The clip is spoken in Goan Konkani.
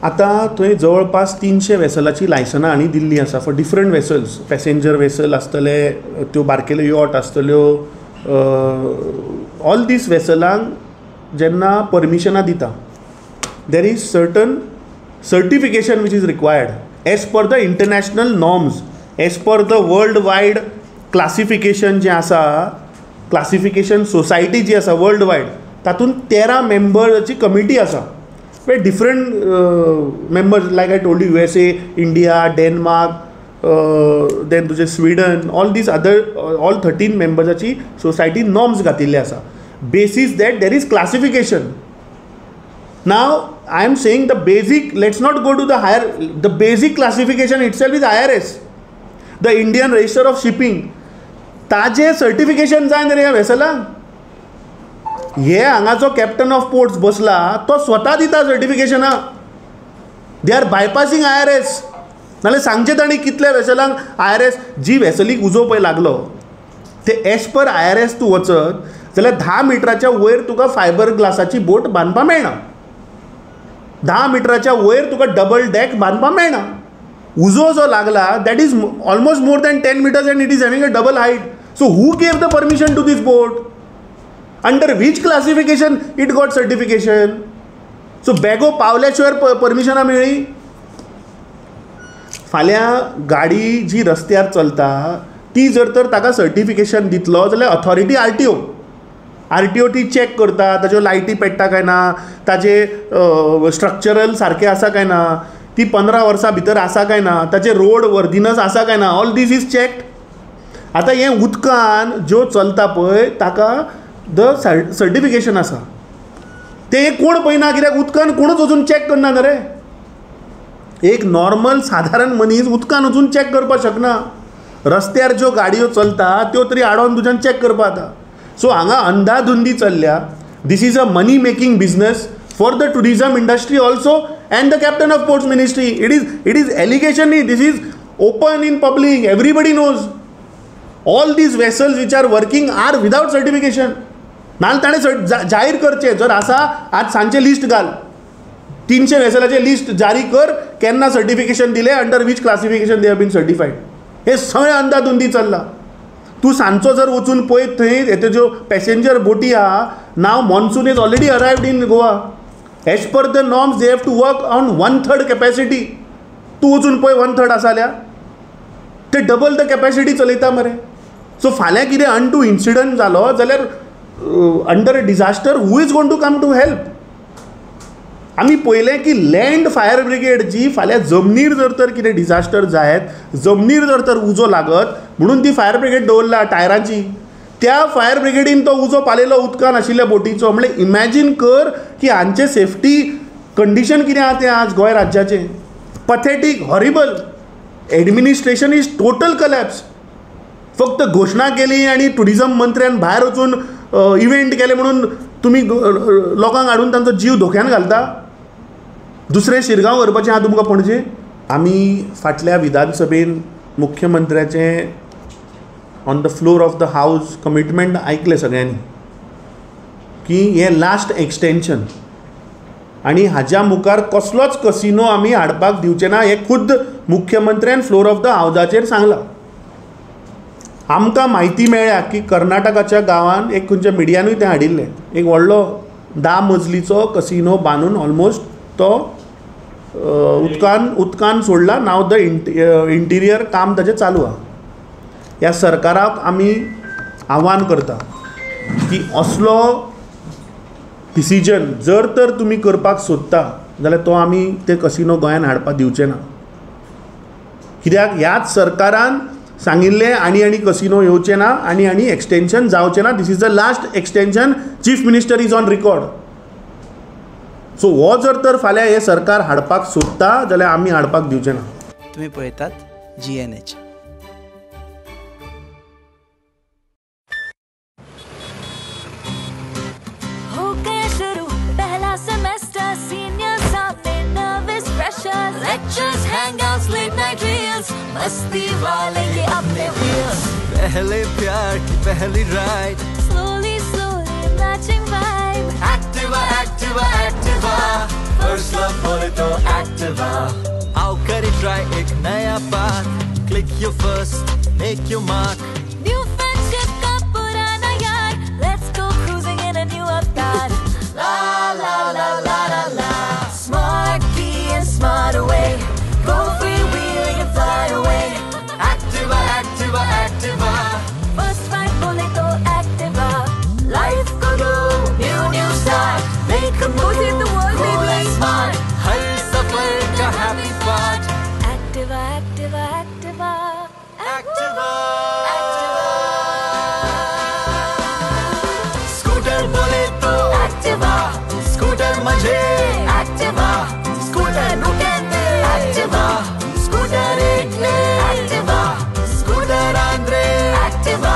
आतां थंय जवळपास 300 वेसलाची लायसनां हांणी दिल्लीं आसा for different vessels. Passenger vessel आसतले, त्यो बारकेल्यो यॉट आसतल्यो, ऑल these वेसलांक जेन्ना परमिशनां दिता there is certain certification which is required as per the international norms, as per the world wide classification जें आसा, क्लासिफिकेशन सोसायटी जी आसा वर्ल्ड वायड, तातूंत 13 मेंबर्साची कमिटी आसा. Where different members, like I told you, USA, India, Denmark, then तुझे Sweden, all these other, all 13 मेंबर्साची society norms घातिल्ले आसा. Basis that there is classification. Now I am saying the basic, let's not go to the higher, the basic classification itself is IRS, the Indian Register of Shipping. ताजे सर्टिफिकेशन जाय न्ही रे ह्या वेसलांक. हे हांगाचो कॅप्टन ऑफ पोर्ट्स बसला तो स्वता दिता सर्टिफिकेशनां. They are bypassing IRS. नाल्यार सांगचें तांणी कितल्या वेसलांक IRS, जी वेसलीक उजो पळय लागलो ते एज पर IRS तूं वचत जाल्यार 10 मिटराच्या वयर तुका फायबर ग्लासाची बोट बांदपाक मेळना, 10 मिटराच्या वयर तुका डबल डॅक बांदपाक मेळना. उजो जो लागला that is almost more than 10 meters and it is having a double height. So who gave the permission to this boat? Under which classification it got certification? So बेगो पावल्या शिवाय परमिशनां मेळ्ळी. फाल्यां गाडी जी रस्त्यार चलता ती जर तर ताका सर्टिफिकेशन दितलो जाल्यार ऑथॉरिटी RTO, RTO ती चॅक करता ताज्यो लायटी पेट्टा काय ना, ताजे स्ट्रक्चरल सारकें आसा काय ना, ती 15 वर्सां भितर आसा काय ना, ताजे रोड वर्दीनस आसा काय ना, ऑल these is checked. आतां हें उदकान ज्यो चलता पळय ताका the certification आसा, तें कोण पळयना कित्याक उदकान कोणूच वचून चॅक करना न्ही रे. एक नॉर्मल सादारण मनीस उदकान वचून चॅक करपाक शकना. रस्त्यार ज्यो गाडयो चलता त्यो तरी आडोवन तुज्यान चॅक करपाक जाता. सो हांगा अंधाधुंदी चल्ल्या. This is a money making business for the tourism industry also and the captain of ports ministry. It is allegation न्ही, this is open in public, everybody knows. All these vessels which are working are without certification. नाल्यार ताणें जाहीर करचें, जर आसा आज सांजचें लिस्ट घाल, 300 वेसलाचें लिस्ट जारी कर, केन्ना सर्टिफिकेशन दिलें, under which classification they have been certified. हें सगळें अंधाधुंदी चल्लां. तूं सांजचो जर वचून पळयत थंय हेत्यो ज्यो पॅसेंजर बोटी आहा, now monsoon is already arrived in Goa. As per the norms they have to work on 1/3 capacity. तूं वचून पळय 1/3 आसा जाल्यार ते डबल the capacity चलयता मरे. सो फाल्यां कितें अनडू इन्सिडंट जालो जाल्यार under disaster who is going to come to help? आमी पळयलें की लँड फायर ब्रिगेड जी फाल्यां जमनीर जर तर कितें डिजास्टर जायत, जमनीर जर तर उजो लागत म्हणून ती फायर ब्रिगेड दवरला टायरांची, त्या फायर ब्रिगेडीन तो उजो पालयलो उदकान आशिल्ल्या बोटीचो. म्हणल्यार इमॅजीन कर की हांचें सेफ्टी कंडिशन कितें आहा तें आज Goa राज्याचें. Pathetic, horrible. Administration is total collapse. फक्त घोशणा केली आनी ट्युरिजम मंत्र्यान भायर वचून इव्हेंट केले म्हणून तुमी लोकांक हाडून तांचो जीव धोक्यान घालता. दुसरें शिरगांव व्हरपाचें आहा तुमकां पणजे. आमी फाटल्या विधानसभेन मुख्यमंत्र्याचें on the floor of the house commitment आयकलें सगळ्यांनी की हें लास्ट एक्सटेंशन आनी हाज्या मुखार कसलोच कसिनो आमी हाडपाक दिवचे ना, हें खुद्द मुख्यमंत्र्यान फ्लोर ऑफ the हावजाचेर सांगलां. आमकां म्हायती मेळ्ळ्या की कर्नाटकाच्या गांवान एक खंयच्या मिडियानूय तें हाडिल्लें, एक व्हडलो 10 मजलीचो कसिनो बांदून ऑलमोस्ट तो उदकान सोडला. नाव the interior काम ताजें चालू आहा. ह्या सरकाराक आमी आव्हान करता की असलो डिसिजन जर तर तुमी करपाक सोदता जाल्यार तो आमी ते कसिनो गोंयान हाडपाक दिवचे ना. कित्याक ह्याच सरकारान सांगिल्लें आनी आनी कसिनो येवचे ना आनी आनी एक्सटेंशन जावचें ना. This is the last extension, chief minister is on record. So हो जर तर फाल्यां हें सरकार हाडपाक सोदता जाल्यार आमी हाडपाक दिवचे ना. तुमी पळयतात GNH. Lectures, hangouts, late night reels, मस्ती वाले ये अपने wheels. पहले प्यार की पहली ride, slowly slowly matching vibe. Activa, Activa, Activa, first love बोले तो एक्टिवा। आओ करे ट्राई एक नया path, click your first, make your mark. New friendship का पुराना यार, let's go cruising in a new avatar. La la la la la la, smart key and smart away, go freewheeling and fly away. Activa Activa Activa, first ride बोले तो एक्टिवा। लाइफ को दो new new start, make a move, cool and smart, हर सफर का happy part. Activa Activa Activa Activa. Scooter बोले तो एक्टिवा, स्कूटर मजे एक्टिवा, स्कूटर नु कहते एक्टिवा, स्कूटर इटले एक्टिवा, स्कूटर आंद्रे एक्टिवा,